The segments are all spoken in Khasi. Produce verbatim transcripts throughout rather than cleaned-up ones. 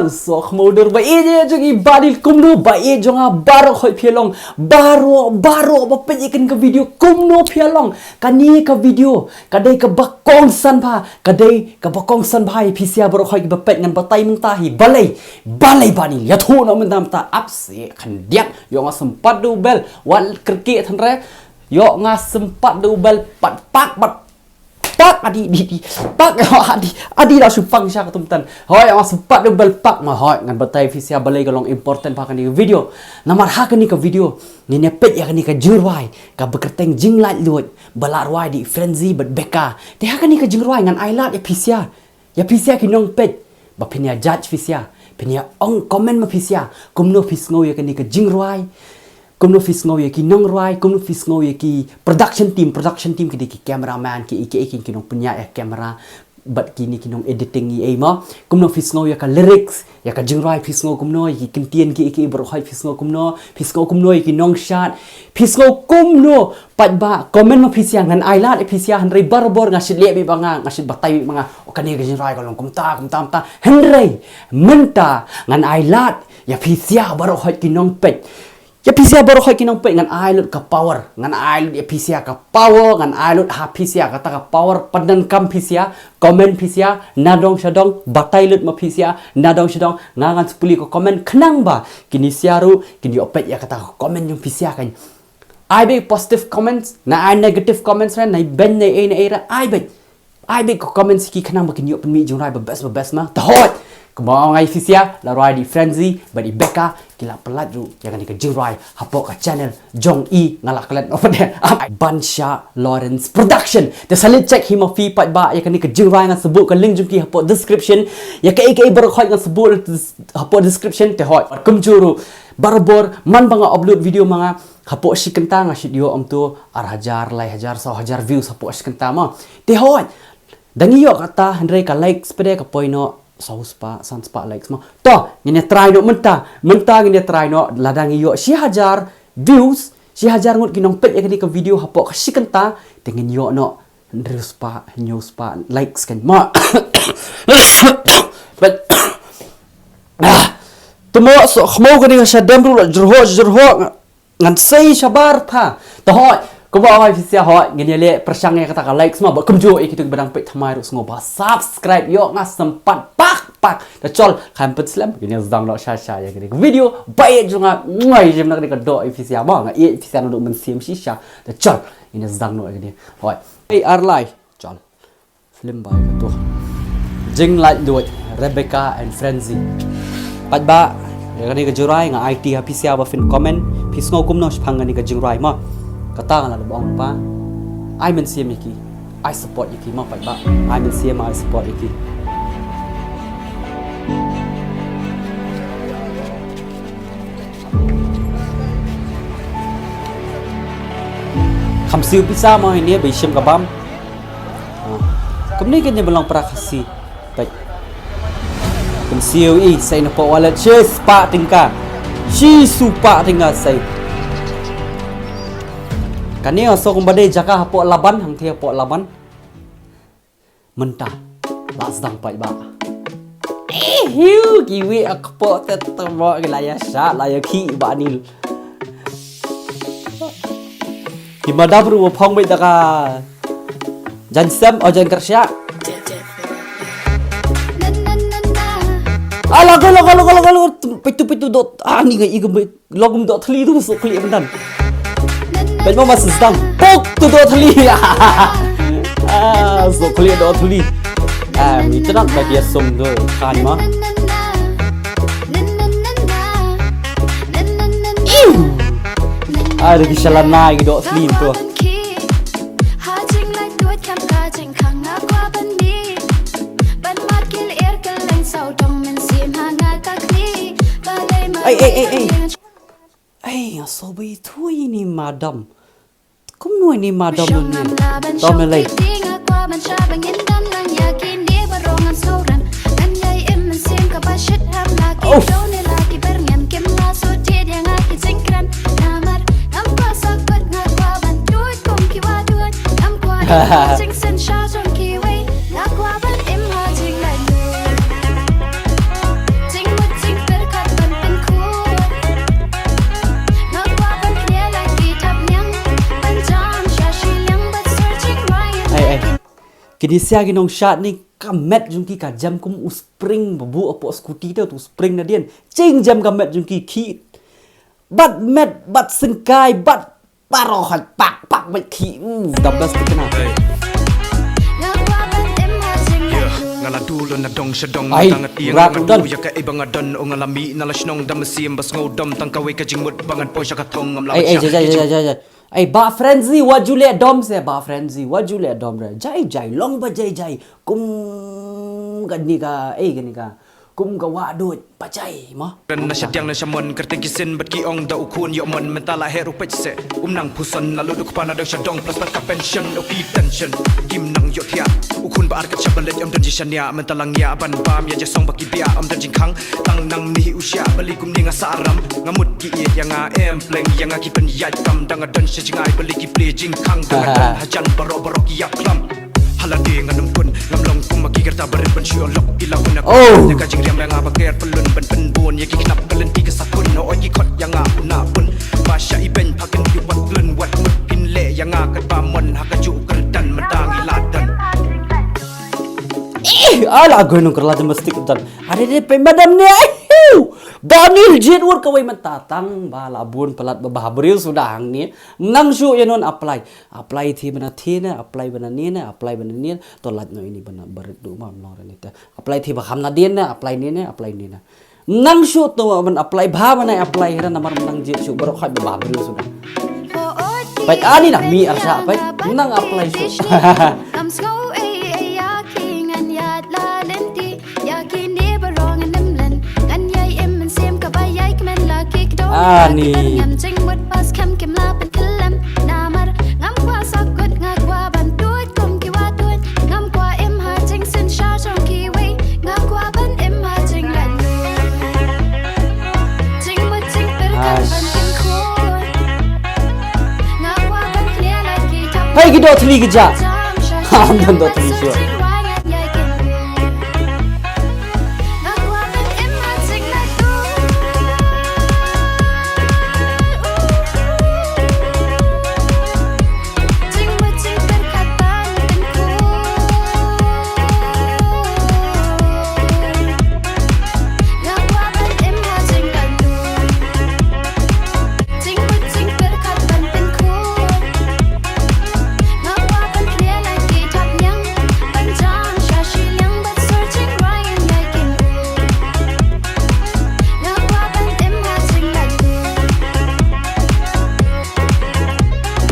Soh khmudor ba ïeit jong i Bah Nil, kumno ba ïeit jong nga baroh hoi phi long, baroh, baroh ba peit ïa kane ka video kumno phi long. Kane ka video ka dei kaba kongsan bha, ka dei kaba kongsan bha ïa phi sha baroh hoi kiba peit. Ngan batai mynta hi balei, balei Bah Nil ïathuh noh mynta, mynta ap se khyndiat. Ïoh nga sympat da u bel wat kyrkieh than re. Ïoh nga sympat da u bel pat pak pat pak adi di di pak ïoh adi adi la shu pang sha ka tum tan. Hoi, ïoh nga sympat da u bel pak ma hoi. Ngan batai phi sha balei ka long important bha kane ka video. Namar ha kane ka video ngin ïa peit ïa kane ka jingrwai kaba kyrteng Jinglaitluid ba la rwai da i Frenzy bad Becca. Te ha kane ka jingrwai ngan ai lad ïa phi sha, ïa phi sha ki nongpeit, ba phin ïa judge phi sha, phin ïa ong comment ma phi sha kumno phi sngew ïa kane ka jingrwai, kumno phi sngew ïa ki nongrwai, kumno phi sngew ïa ki production team, production team ki dei ki cameraman, ki, ki, ki, ki nongpynïaid ïa camera bad kine ki nong editing ïa ei mo. Kumno phi sngew ïa ka lyrics, ïa ka jingrwai phi sngew kumno, ïa ki kyntien ki, ki baroh hoi phi sngew kumno, phi sngew kumno ïa ki nongshad, phi sngew kumno. Paidbah, comment ma phi sha, ngan ai lad ïa phi sha, hynrei barabor nga shait leh beit ba nga, nga shait batai beit ba nga, oh kane ka jingrwai ka long kumta, kumta, kumta. Hynrei mynta ngan ai lad ïa phi sha baroh hoi ki nongpeit. Ïa phi sha baroh hoi ki nongpeit ngan ai lut ka power, ngan ai lut ïa phi sha ka power, ngan ai lut ha phi sha kata ka power pyndonkam phi sha, comment phi sha, nadong shadong, batai lut ma phi sha, nadong shadong, nga ngan sa pule ka comment khnang ba kine sha ruh kin ïoh peit ïa kata ka comment jong phi sha kan. Ai beit positive comments, na ai negative comments re, na i beiñ na ei na ei re, ai beit. Ai beit ka comments ki khnang ba kin ïoh pynmih jingrwai ba best ba best ma. Te hoi. Kumba ong nga ïa phi sha, la rwai da i Frenzy bad i Becca, ki la pynlait ruh ïa kane ka jingrwai hapoh ka channel jong i, nga la klet noh pat de. Ban Shah Lawrence Production. Te sa leit check hi ma phi paidbah ïa kane ka jingrwai, ngan sa buh ka link jong ki hapoh description. Ïa kaei kaei baroh hoi ngan sa buh hapoh description. Te hoi. Kumjuh ruh barabor man ba nga upload video ma nga, hapoh shi kynta nga shait ïoh ym to ar hajar, lai hajar, saw hajar views hapoh shi kynta mo. Te hoi. Da ngi ïoh kata hynrei ka likes pat de ka poi noh saw spah, san spah likes mo. To, ngin ïa try noh mynta. Mynta ngin ïa try noh, lada ngi ïoh shi hajar views, shi hajar ngut ki nongpeit ïa kane ka video hapoh ka shi kynta, te ngin ïoh noh hynriew spah, hynñiew spah likes kan mo. Ah, te mo soh khmut kane ka shadem ruh la jyrhoh jyrhoh. Ngan sei shabar tha. Te hoi, kumba ong nga ïa phi sha hoi, ngin ïa leh pyrshang ïa kata ka likes ma, bad kumjuh ïa kito kiba dang peit thymmai ruh sngewbha subscribe, ïoh nga sympat pak pak. Te chol, khlem pynslem, ngin ïa sdang noh sha sha ïa kane ka video ba ïeit jong nga. Nga ïeit jong nga kane ka doh ïa phi sha ma, nga ïeit ïa phi sha naduh mynsiem shisha. Te chol, ngin ïa sdang noh ïa kane. Hoi. Ei ar lai. Chol. Film ba ïa ka tu. Jinglaitluid, Rebecca and Frenzy. Paidbah, ïa kane ka jingrwai nga aiti ha phi sha ba phin comment, phi sngew kumno shaphang kane ka jingrwai mo. Kata nga la dep ong pa. Ai mynsiem ïa ki. Ai support ïa ki mo paidbah. Ai mynsiem, ai support ïa ki. Kham siew pisa mo ine ba i shim ka bam. Kumne kane ba long para Khasi. Peit. Kum siew i sei na poh wallet shi spah tyngka. Shi spah tyngka sei. Kane nga sngew kumba dei jaka hapoh Laban, hangthie hapoh Laban. Mynta la sdang paidbah. Eh, hiu, kiwei a kpoh te temo ki la ïa shah, la ïa khih Bah Nil. Ki madam ruh ba phong beit da ka jan sem, o jan kyrshah. Ah, lagu, lagu, lagu, lagu, lagu. Pitu, pitu, dot. Ah, ni ga i ga beit. Logum doh thli tu suk khlieh mynta. Peit mo mas sdang. Pok tu doh thli. Ah, suk khlieh doh thli. Ah, mi tnak ba dia sum tu. Khan ma. Iu. Ah, lagi shalana i doh thli tu. Ei, ei, ei, ei. Ei, nga soh ba ithuh ine i madam. Kumno ine i madam ine? Tom ne lei. Uff. Kine sia ki nongshad ni ka met jong ki ka jem kum u spring ba buh hapoh scooty te, u spring nadien. Jing jem ka met jong ki, khih. Bad met, bad syngkai, bad baroh hoi pak pak, bad khih. Uh, the best tu kena. Hey. Yeah, nga la dul na dong sha dong. Ai, tang ati rat nga udan. Ya ka iba nga don, o nga la mih na la shnong, dam sim bas ngau dom tang kawei ka jingmut ba ngan poi sha ka thong ngam la. Ai, ai, jai, jai, jai, jai, jai. Ai, ba frenzy, wa ju leh dom se, ba frenzy, wa ju leh dom re. Jai, jai, long ba jai, jai. Kum kani ka, eh, kani ka. Kum ka wah duh, ba jai, mo. Ren na shatiang na shamon, kerteng kisin, bat ki ong da u khun, ïoh mon, mynta la her u peit se. Um nang phuson, la lut u kpa na dong sha dong, plus bat ka pension, o ki tension. Kim nang ïoh thiah, u khun ba ar kat sha balet, ym don ji shania, mynta la ngiah, ban bam, ïa ja song ba ki bia, ym don jingkhang, tang nang ni u shia, bali kum ni nga sa aram, nga mut ki ïeit ïa nga em pleng, ïa nga ki pynïaid kam, dang nga don sha jingai, bali ki plie jingkhang, dang nga don hajan, baroh baroh ki ïap klam. Hala de ngan ym kun, ngam long kum ma ki kerta barit ban shu lok ki la hun. Oh. Ïa ka jingriam ïa nga ba ker pelun ban pynbun, ïa ki khnap ka lynti ka sakun, no oi ki khot ïa nga puna pun. Ba sha i beng phakin yu pat lun wat mut kin leh ïa nga kat ba mon ha ka ju kerdan mynta ngi la don. Ih, ala goi nong kerla domestic dan. Are de pe madam ne. Ahiu. Daniel Jedward kawei mynta tang ba la bun palat ba bah briew suda hangne. Nang shu ïa non apply. Apply thi bana thi ne, apply bana ni ne, apply bana ni ne. To lait no ini bana barit du ma mlong rani te. Apply thi ba kham na dien ne, apply ni ne, apply ni ne. Nang shu to ban apply ba bana apply hira namar nang jit shu baroh khoi ba briew suda. Peit ani na mi arsa peit nang apply shu. Ngam sngew ei ei ïa ki ngan ïaid la lynti ïa kine baroh ngan ym len ngan ïai im mynsiem kaba ïai kmen la ki kdew. Ani. Ngam jingmut pas kam kim la pynkhlem namar ngam kwah sakut nga kwah ban tuid kum ki wah tuid ngam kwah im ha jingsynshar jong kiwei nga kwah ban im ha jinglaitluid. Jingmut jingpyrkhat ban pynkhun nga kwah ban khlieh la ki jam. Hei ki doh thli ki ja. Ha, ym don doh thli shuh.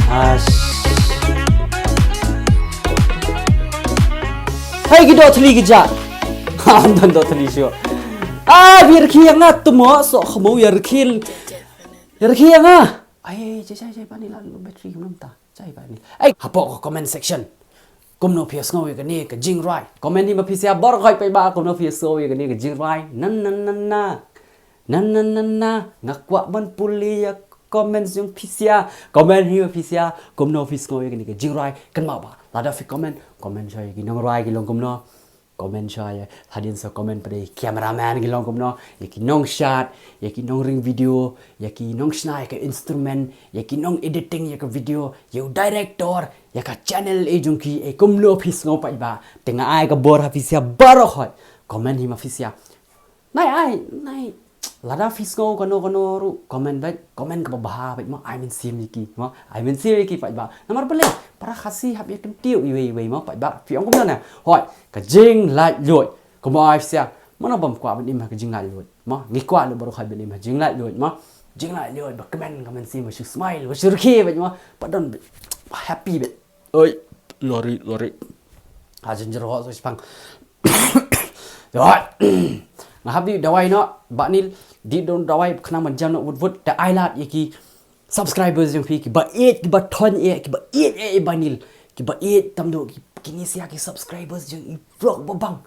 Ash. Hei ki doh thli ki ja. Ha, ym don doh thli shuh. Ah, ïa rkhie ïa nga tu mo, soh khmu ïa rkhie. Ïa rkhie ïa nga. Ai, jai jai jai bani la lu battery kumta. Jai bani. Ai, hapoh ka comment section. Kumno phi sngew ïa kane ka jingrwai. Comment hi ma phi sia baroh khoi peit ba kumno phi sngew ïa kane ka jingrwai. Nan nan nan na. Nan nan nan na. Nga kwah ban pule ïa comments jong phi sia. Comment hi ma phi sia. Kumno phi sngew ïa kane ka jingrwai. Kynmaw ba lada phi comment, comment sha ïa ki nongrwai ki long kumno. Comment sha ïa, hadien sa comment pat ïa ki cameraman ki long kumno, ïa ki nongshad, ïa ki nongring video, ïa ki nongshna ïa ka instrument, ïa ki nong editing ïa ka video, ïa u director, ïa ka channel eh jong ki, eh kumno phi sngew peit ba. Te nga ai ka bor ha phi sia baroh khoi. Comment hi ma phi sia. Nai ai, nai. Lada phi sngew kano kano ruh comment beit, comment kaba bha beit mo, ai mynsiem ïa ki mo, ai mynsiem ïa ki peit ba. Namar balei para Khasi hap ïa kyntiew iwei iwei mo peit ba. Phi ong kumno ne? Hoi, ka jinglaitluid. Kumba ai phi sia, mano bym kwah ban im ha ka jinglaitluid mo. Ngi kwah lut baroh khoi ban im ha jinglaitluid mo. Jinglaitluid ba kmen ka mynsiem ba shu smile, ba shu rkhie beit mo. Ba don beit, ba happy beit. Oi, lori, lori. Ha jynjar ho so shipang. Oi. Nga hap dih dawai noh, Bah Nil, dih dong dawai khnang ban jam noh wut wut, da ai lad ïa ki subscribers jong phi, kiba ïeit, kiba thon ïeit, kiba ïeit ïeit ïa Bah Nil, kiba ïeit tam dok, ki, kine sia ki subscribers jong i vlog ba bang.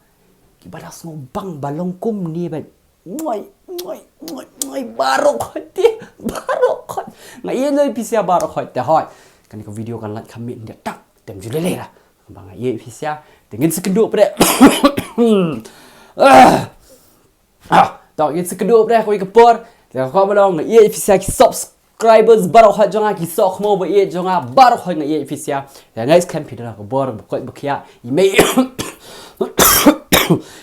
Kiba da sngew bang ba long kumne bad. Ngoi, ngoi, ngoi, ngoi, baroh khoi te, baroh khoi. Nga ïeit noh ïa phi sia baroh khoi te hoi. Kane ka video kan lait kham miet hynda tak, tem ju lei lei la. Ba nga ïeit phi sia, te ngin sa kynduh pat de. Ah. Ah, to ngin sa kynduh pat de kawei ka por. Te ka ba long nga ïeit phi sia ki subs subscribers baroh hoi jong nga, ki sohkhmaw ba ïeit jong nga baroh hoi, nga ïeit phi sha. Te nga ngeit skhem phi don ka bor ba koit ba khiah. I mei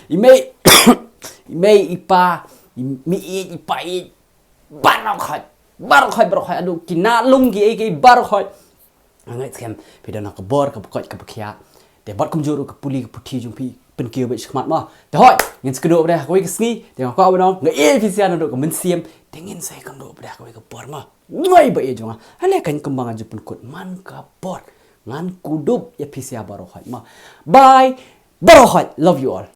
i mei i mei i pa, i mei i pa i baroh hoi, baroh hoi, baroh hoi, adu ki na lung ki ei ki baroh hoi. Nga ngeit skhem phi don ka bor ka ba koit ka ba khiah. Te bad kumjuh ruh ka pule ka puthi jong phi pynkiew bad shikmat ma. Te hoi, ngin sa ïakynduh bad kawei ka sngi, te nga kwah ban ong nga ïeit phi sha naduh ka mynsiem, te ngin sa ïakynduh bad kawei ka por ma. Nga ïeit ba ïeit jong nga. Hale kan kembang aja pynkut man ka por. Ngan kdup ïa phi sha baroh hoi ma. Bye. Baroh hoi. Love you all.